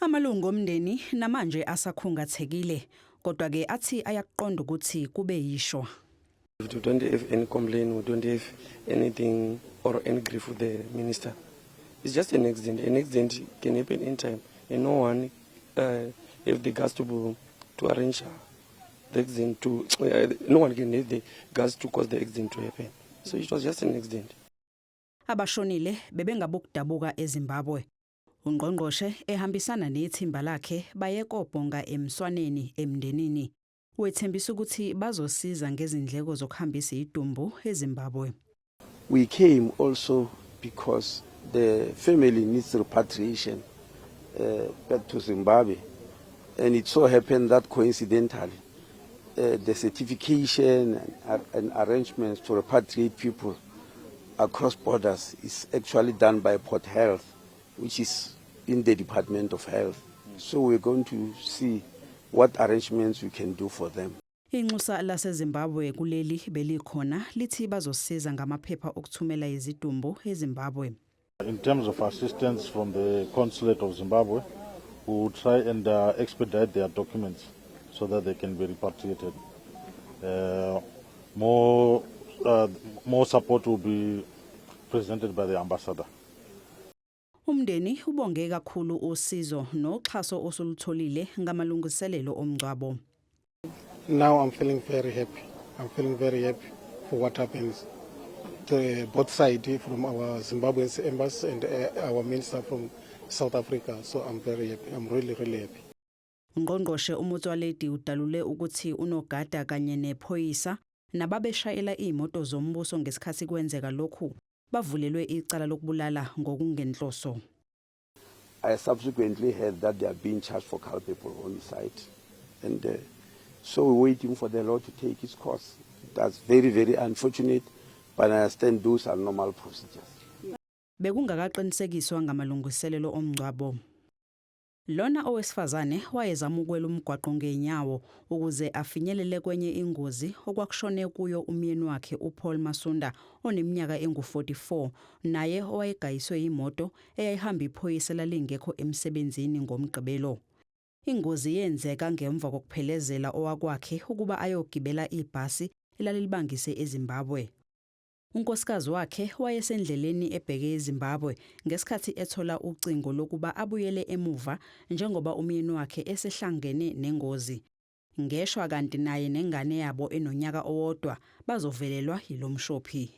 Amalungu omndeni namanje asakhungathekile, kodwa ke athi ayakuqonda ukuthi kube yishwa. We don't have any complaint, we don't have anything or any grief with the minister. It's just an accident. An accident can happen anytime, and no one have the guts to arrange the accident to. No one can have the guts to cause the accident to happen. So it was just an accident. Abashonile bebengabokudabuka eZimbabwe. Ungqongqoshe ehambisana nethimba lakhe baye kobhonga emswaneni emndenini. Wethembisa ukuthi bazosiza ngezindleko zokuhambisa idumbu eZimbabwe. We came also because the family needs repatriation back to Zimbabwe. And it so happened that coincidentally, the certification and arrangements to repatriate people across borders is actually done by Port Health, which is in the Department of Health. So we're going to see what arrangements we can do for them. Inxusa laseZimbabwe kuleli belikhona lithi bazosiza ngamaphepha okuthumela izidumbu eZimbabwe. In terms of assistance from the consulate of Zimbabwe, we will try and expedite their documents so that they can be repatriated. More support will be presented by the ambassador. Umndeni ubonge kakhulu usizo noxhaso osulutholile ngamalungiselelo omngcwabo. Now I'm feeling very happy. I'm feeling very happy for what happens. The both side from our Zimbabwean embassy and our minister from South Africa. So I'm very happy. I'm really, really happy. Ungqongqoshe uMotsoaledi udalule ukuthi unogada kanye nephoyisa nababeshayela imoto zombuso ngesikhathi kwenzeka lokhu bavulelwe icala lokubulala ngokungenhloso. I subsequently heard that they are being charged for culpable homicide. And so we're waiting for the law to take its course. That's very, very unfortunate, but I understand those are normal procedures. Bekungakaqinisekiswa ngamalungiselelo omngcwabo. Lona owesifazane wayezama ukwela umgwaqo ngenyawo ukuze afinyelele kwenye ingozi okwakushone kuyo umyeni wakhe uPaul Masunda oneminyaka engu-44, naye owayegayiswe imoto eyayihamba iphoyisa lalingekho emsebenzini ngoMgqibelo. Ingozi yenzeka ngemva kokuphelezela owakwakhe ukuba ayogibela ibhasi elalilibangise eZimbabwe. Unkosikazi wakhe wayesendleleni ebheke eZimbabwe ngesikhathi ethola ucingo lokuba abuyele emuva njengoba umyeni wakhe esehlangene nengozi. Ngeshwa kanti naye nengane yabo enonyaka owodwa bazovelelwa yilomshophi.